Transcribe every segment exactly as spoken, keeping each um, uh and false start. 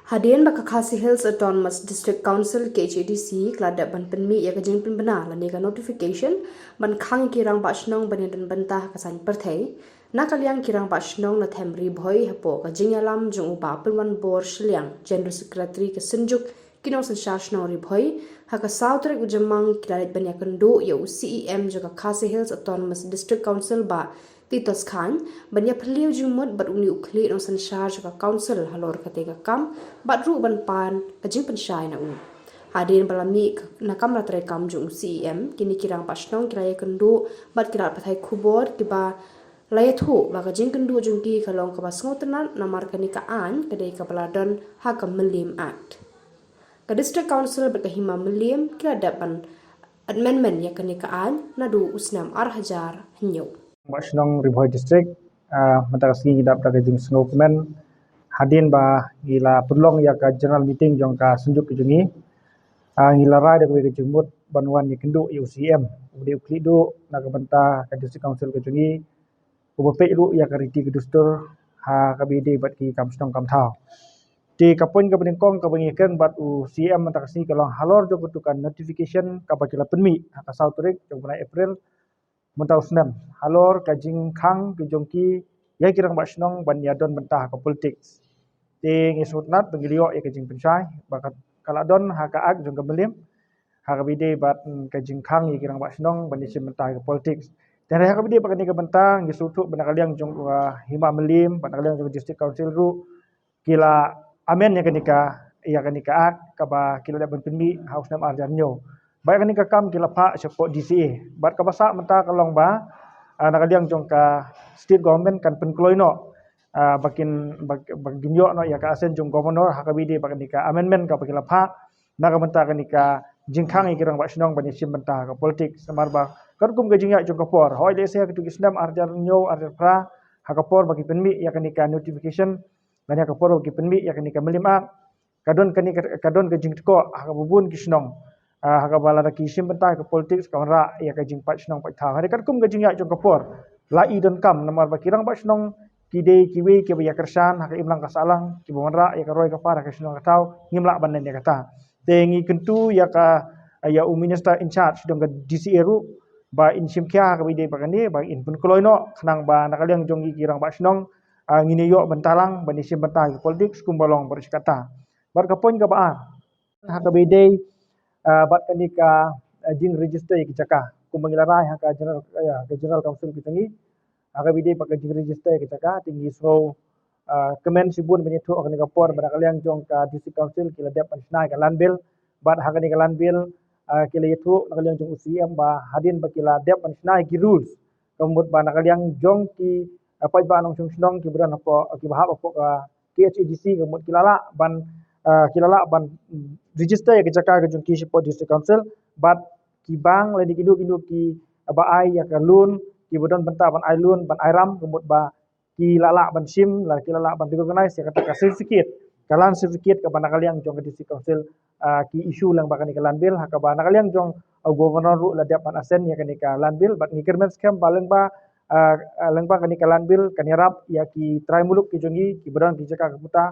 Hadien ba ka Khasi Hills Autonomous District Council, K H A D C, ka la dep ban pynmih ïa ka jingpynbna lane ka notification ban khang ïa ki rangbah shnong ban ïadon bynta ha ka saiñ pyrthei, na ka liang ki rangbah shnong na them Ri Bhoi hapoh ka jingïalam jong u Bah Pynwanbor Shiliang, General Secretary ka Synjuk ki nongsynshar shnong Ri Bhoi, ha ka saw tarik u Jymmang ki la leit ban ïakynduh ïa u C E M jong ka Khasi Hills Autonomous District Council, Bah Titos Chyne, ban ïaphylliew jingmut bad une u khlieh nongsynshar jong ka Council halor katei ka kam bad ruh ban pan ka jingpynshai na u. Hadien ba la mih na kamra treikam jong u C E M, kine ki rangbah shnong ki la ïakynduh bad ki lad pathai khubor kiba la ïathuh ba ka jingkynduh jong ki ka long kaba sngewtynnat namar kane ka aiñ ka dei kaba la don ha ka Mylliem Act. Ka District Council bad ka Hima Mylliem ki la dep ban amendment ïa kane ka aiñ naduh u snem ar hajar hynñiew. Rangbah shnong Ri Bhoi District, ah, mynta ka sngi ngi dap da ka jingsngewkmen hadien ba ngi la pynlong ïa ka general meeting jong ka Synjuk ka jong ngi. Ah, ngi la rai da kawei ka jingmut ban wan ïakynduh ïa u C E M, u dei u khlieh duh na ka bynta ka District Council ka jong ngi, uba peit ruh ïa ka riti ka dustur ha kaba ïadei bad ki kam shnong kam thaw. Te ka point kaba nyngkong kaba ngi kren bad u C E M mynta ka sngi ka long halor jong katu ka notification kaba ki la pynmih ha ka saw tarik jong u bnai April mynta u snem halor ka jingkhang ka jong ki ïa ki rangbah shnong ban ïadon bynta ha ka politics. Te ngi sngewtynnat ba ngi la ïoh ïa ka jingpynshai ba ka, ka la don ha ka Act jong ka Mylliem ha kaba ïadei bad, mm, ka jingkhang ïa ki rangbah shnong ban ïashim bynta ha ka politics. Te hynrei ha kaba ïadei bad kane ka bynta ngi sngewthuh ba na ka liang jong, uh, Hima Mylliem bad na ka liang jong ka District Council ruh ki la amend ïa kane ka, ïa kane ka Act kaba ki la dep ban pynmih ha u snem ar hajar hynñiew. Ba ïa kane ka kam ki la phah shapoh D C A. Bad kaba sah mynta ka long ba, ah, na ka liang jong ka State Government kan pynkloi noh, ah, ba kin, ba, ba kin ïoh noh ïa ka assent jong Governor ha kaba ïadei bad kane ka amendment kaba ki la phah na ka bynta kane ka jingkhang ïa ki rangbah shnong ban ïashim bynta ha ka politics. Namar ba katkum ka jingïaid jong ka por, hooid lehse ha kito ki snem ar hajar hynñiew, ar hajar phra, ha ka por ba ki pynmih ïa kane ka notification, lane ha ka por ba ki pynmih ïa kane ka Mylliem Act, ka don kane ka, ka don ka jingtkoh ha kaba bun ki shnong, ah, ha kaba lada ki shim bynta ha ka politics ka wanrah ïa ka jingpait shnong pait thaw. Hynrei katkum ka jingïaid jong ka por, la i donkam namar ba ki rangbah shnong ki dei kiwei kiba ïakyrshan ha ka imlang ka sahlang, kiba wanrah ïa ka roi ka par ha ka shnong ka thaw, ngim lah ban len ïa kata. Te ngi kyntu ïa ka, ïa u minister in charge jong ka D C A ruh ba in shim khia ha kaba ïadei bad kane, ba in pynkloi noh khnang ba na ka liang jong ngi ki rangbah shnong, ah, ngin ïoh bynta lang ban ïashim bynta ha ka politics kumba long baroh shi katta. Bad ka point kaba ar ha kaba ïadei, ah, bad kane ka, ah, jingregister ïa ki jaka kumba ngi la rai ha ka general, ah, ka general council ka jong ngi. Ha kaba ïadei bad ka jingregister ïa ki jaka te ngi sngew, ah, kmen shibun ban ïathuh ha kane ka por ba na ka liang jong ka District Council ki la dep ban shna ïa ka land bill. Bad ha kane ka land bill, ah, ki la ïathuh na ka liang jong u C E M ba hadien ba ki la dep ban shna ïa ki rules, ka mut ba na ka liang jong ki, ah, paidbah nongshong shnong kiba don hapoh, kiba hap hapoh ka K H A D C, ka mut ki la lah ban, ah, ki la lah ban, mm, register ïa ka jaka ka jong ki shapoh District Council. Bad ki bank lane kino kino kiba ai ïa ka loan, kiba don bynta ban ai loan, ban ai ram, ka mut ba ki la lah ban shim, la ki la lah ban recognize ïa kata ka certificate, ka land certificate kaba na ka liang jong ka District Council, ah, ki issue lyngba kane ka land bill, ha kaba na ka liang jong, ah, Governor ruh la dep ban assent ïa kane ka land bill. Bad ngi kyrmen skhem ba lyngba, ah, ah, lyngba kane ka land bill kan ïarap ïa ki trai muluk ki jong ngi kiba don ki jaka ka puta,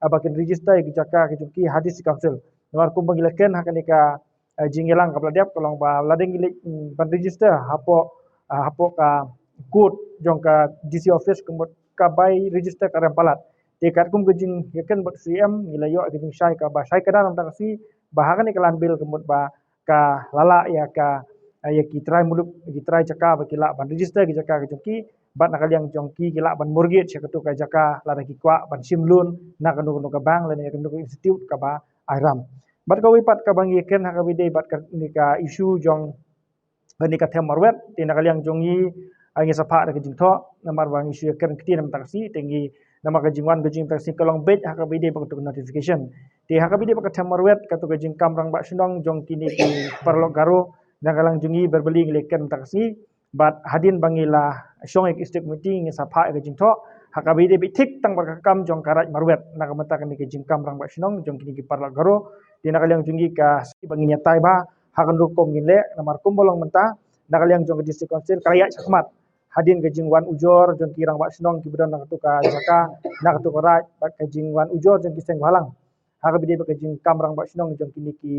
ah, ba kin register ïa ki jaka ki jong ki ha District Council. Namar kumba ngi la kren ha kane ka, ah, jingïalang kaba la dep ka long ba lada ngi leit, mm, ban register hapoh, ah, hapoh ka court jong ka D C office, ka mut ka bai register ka rem palat. Te katkum ka jingïakren bad u C E M ngi la ïoh ka jingshai kaba shai kdar mynta ka sngi ba ha kane ka land bill ka mut ba ka la lah ïa ka, eh, ïa ki trai muluk, ki trai jaka ba ki lah ban register ki jaka ki jong ki, bad na ka liang jong ki ki lah ban mortgage ïa katu ka jaka lada ki kwah ban shim loan na kano kano ka bank lane kano ka institute kaba ai ram. Bad kawei pat kaba ngi kren ha kaba ïadei bad kane ka issue jong kane ka them marwet, te na ka liang jong ngi, ah, ngi sa phah da ka jingthoh namar ba ngi shu ïakren ktien mynta ka sngi, te ngi namar ka jingwan ka jong ngi mynta ka sngi ka long beit ha kaba ïadei bad katu ka notification. Te ha kaba ïadei bad ka them marwet, katu ka jingkam rangbah shnong jong kine ki paralok Garo, na ka liang jong ngi berbeli ngi la ïakren mynta ka sngi. Bad hadien ba ngi la shong ïa ka steering committee ngi sa phah ïa ka jingthoh ha kaba ïadei beit thik tang bad ka kam jong ka raid marwet na ka bynta kane ka jingkam rangbah shnong jong kine ki paralok Garo. Te na ka liang jong ngi ka sngewbha ba ngin ïatai bha ha kano rukom ngin leh, namar kumba long mynta na ka liang jong ka District Council ka la ïaid shakhmat hadien ka jingwan ujor jong ki rangbah shnong kiba don na katu ka jaka, na katu ka raid, bad ka jingwan ujor jong ki seng bhalang ha kaba ïadei bad ka jingkam rangbah shnong jong kine ki,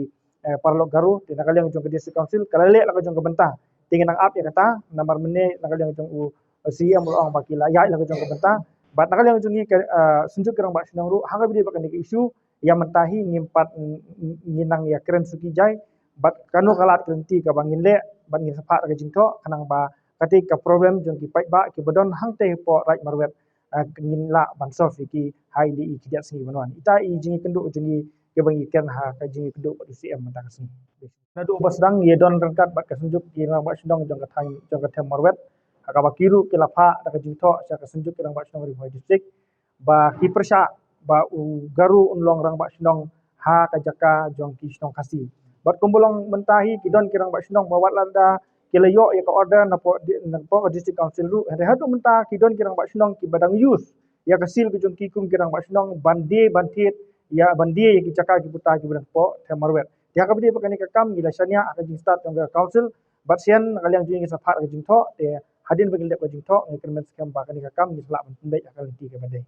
eh, paralok Garo. Te na ka liang jong ka District Council ka la leh la ka jong ka bynta. Te ngin nang ap ïa kata namar mynne na ka liang jong u, eh, C E M u la ong ba ki la ïaid la ka jong ka bynta. Bad na ka liang jong ngi ka, eh, Synjuk ki Rangbah Shnong ruh ha kaba ïadei bad kane ka issue, ïa mynta hi ngim pat, ng-, ng-, ngin nang ïa kren suki jai bad kano ka lad ka lynti kaba ngin leh bad ngin sa phah da ka jingthoh khnang ba kata ka problem jong ki paidbah kiba don hangtei hapoh Raid Marwet, eh, ngin lah ban solve ïa ki ha i, i khyndiat sngi ban wan. Ita i jingïakynduh jong ngi kiba ngi kren ha ka jingïakynduh bad u C M mynta ka sngi. Naduh ba sdang ïa don ryngkat bad ka Synjuk ki Rangbah Shnong jong ka thaiñ, jong ka them Marwet, ha kaba ki ruh ki la phah da ka jingthoh sha ka Synjuk ki Rangbah Shnong Ri Bhoi District ba ki pyrshah ba u Garo un long rangbah shnong ha ka jaka jong ki shnong Khasi. Bad kumba long mynta hi ki don ki rangbah shnong ba wat lada ki la ïoh ïa ka order napoh di-, napoh ka District Council ruh, hynrei haduh mynta ki don ki rangbah shnong kiba dang use ïa ka seal ka jong ki kum ki rangbah shnong ban die ban thied ïa, ban die ïa ki jaka ki puta kiba don hapoh them Marwet. Te ha kaba ïadei bad kane ka kam ngi la shaniah ha ka jingstad jong ka Council bad shen na ka liang jong ngi ngi sa phah da ka jingthoh. Te hadien ba ngi la dep ka jingthoh ngi kyrmen skhem ba kane ka kam ngi sa lah ban pynbeit ha ka lynti kaba dei.